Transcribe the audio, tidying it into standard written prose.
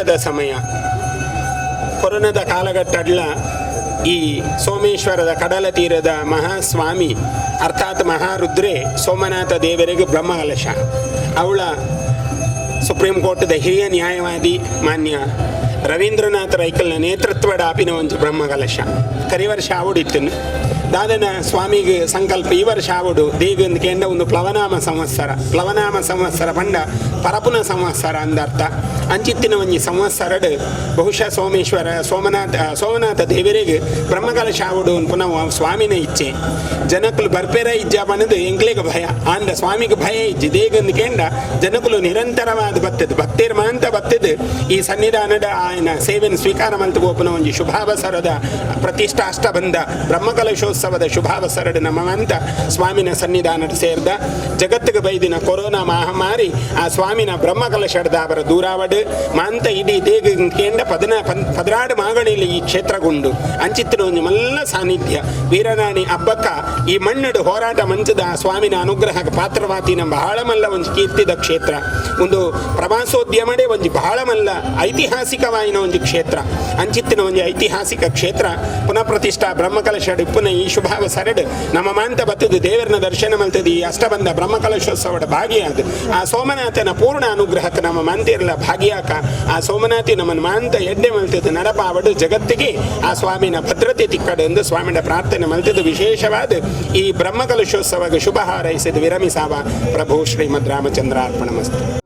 ಸಂಕಟದ ಸಮಯ. ಕೊರೋನಾದ ಕಾಲಘಟ್ಟಡ್ಲ ಈ ಸೋಮೇಶ್ವರದ ಕಡಲ ತೀರದ ಮಹಾಸ್ವಾಮಿ ಅರ್ಥಾತ್ ಮಹಾರುದ್ರೆ ಸೋಮನಾಥ ದೇವರಿಗೆ ಬ್ರಹ್ಮಕಲಶ. ಅವಳ ಸುಪ್ರೀಂ ಕೋರ್ಟ್ದ ಹಿರಿಯ ನ್ಯಾಯವಾದಿ ಮಾನ್ಯ ರವೀಂದ್ರನಾಥ ರೈಕಲ್ನ ನೇತೃತ್ವದ ಆಪಿನ ಒಂಜಿ ಬ್ರಹ್ಮಕಲಶ ಕರಿ ವರ್ಷ ಆವಡಿತ್ತನು. ದಾದನ ಸ್ವಾಮಿಗೆ ಸಂಕಲ್ಪ ಈ ವರ್ಷ ಆವಡು ದೇಗಂದು ಕೇಂದ್ರ ಒಂದು ಪ್ಲವನಾಮ ಸಂವತ್ಸರ. ಪ್ಲವನಾಮ ಸಂವತ್ಸರ ಪಂಡ ಪರಪುನ ಸಂವತ್ಸರ ಅಂದರ್ಥ. ಅಂಚಿತ್ತಿನ ಒಂಜಿ ಸಂವತ್ಸರಡ್ ಬಹುಶಃ ಸೋಮೇಶ್ವರ ಸೋಮನಾಥ ಸೋಮನಾಥ ದೇವರಿಗೆ ಬ್ರಹ್ಮಕಲಶ ಆವಡು ಪುನಃ ಸ್ವಾಮಿನ ಇಚ್ಛೆ. ಜನಕುಲು ಬರ್ಪೇರ ಇಜ್ಜ ಪನದು ಎಂಕ್ಲೆಗ್ ಭಯ ಆಂಡ ಸ್ವಾಮಿಗೆ ಭಯ ಇಜ್ಜಿ. ದೇಗಂದು ಕೇಂಡ ಜನಕುಲು ನಿರಂತರವಾದ ಬತ್ತದು, ಭಕ್ತೇರ್ ಮಾಂತ ಬತ್ತದು ಈ ಸನ್ನಿಧಾನದ ಆಯನ ಸೇವೆಯನ್ನು ಸ್ವೀಕಾರ ಮಲ್ತು ಪೋಪುನ ಒಂಜಿ ಶುಭಾವಸರದ ಪ್ರತಿಷ್ಠಾಷ್ಟಬಂಧ ಬ್ರಹ್ಮಕಲಶೋತ್ಸವದ ಶುಭಾವಸರಡ್ ನಮ್ಮ ಅಂತ ಸ್ವಾಮಿನ ಸನ್ನಿಧಾನದ ಸೇರ್ದ. ಜಗತ್ತಿಗೆ ಬೈದಿನ ಕೊರೋನಾ ಮಹಾಮಾರಿ ಆ ಸ್ವಾಮಿನ ಬ್ರಹ್ಮಕಲಶದ ಅವರ ದೂರಾವಡು ಮಾಂತ ಇಡೀ ದೇಗ ಕೇಂಡ ಪದನ 12 ಮಾಗಣಿಲಿ ಈ ಕ್ಷೇತ್ರಗುಂಡು. ಅಂಚಿತ್ತಿನ ಒಂಜಿ ಮಲ್ಲ ಸಾನ್ನಿಧ್ಯ. ವೀರರಾಣಿ ಅಬ್ಬಕ್ಕ ಈ ಮಣ್ಣಡು ಹೋರಾಟ ಮಂಚದ ಆ ಸ್ವಾಮಿನ ಅನುಗ್ರಹ ಪಾತ್ರವಾತಿನ ಬಹಳ ಮಲ್ಲ ಒಂಜಿ ಕೀರ್ತಿದ ಕ್ಷೇತ್ರ. ಒಂದು ಪ್ರವಾಸೋದ್ಯಮಡೆ ಒಂಜಿ ಬಹಳ ಮಲ್ಲ ಐತಿಹಾಸಿಕವಾಯಿನ ಒಂಜಿ ಕ್ಷೇತ್ರ. ಅಂಚಿತ್ತಿನ ಒಂಜಿ ಐತಿಹಾಸಿಕ ಕ್ಷೇತ್ರ ಪುನಃ ಪ್ರತಿಷ್ಠಾ ಬ್ರಹ್ಮಕಲಶ ಪುನಃ ಈ ಶುಭಾವಸರಡ್ ನಮ್ಮ ಮಾಂತ ಬತ್ತದು ದೇವರನ ದರ್ಶನ ಮಲ್ತದು ಈ ಅಷ್ಟಬಂಧ ಬ್ರಹ್ಮಕಲಶೋತ್ಸವದ ಭಾಗಿಯಾದ ಆ ಸೋಮನಾಥನ ಪೂರ್ಣ ಅನುಗ್ರಹಕ್ಕೆ ನಮ್ಮ ಮಾಂತಿರ್ಲ ಭಾಗಿಯಾಕ. ಆ ಸೋಮನಾಥಿ ನಮ್ಮನ್ನು ಮಾಂತ ಎಡ್ಡೆ ಮಲ್ತದ್ದು ನಡಪಾವಡು ಜಗತ್ತಿಗೆ ಆ ಸ್ವಾಮಿನ ಭದ್ರತೆ ತಿಕ್ಕಡು ಎಂದು ಸ್ವಾಮಿನ ಪ್ರಾರ್ಥನೆ ಮಲ್ತದ್ದು ವಿಶೇಷವಾದ ಈ ಬ್ರಹ್ಮಕಲಶೋತ್ಸವಕ್ಕೆ ಶುಭ ಹಾರೈಸಿದ ವಿರಮಿಸಾವ. ಪ್ರಭು ಶ್ರೀಮದ್ ರಾಮಚಂದ್ರ ಅರ್ಪಣ ಮಸ್ತು.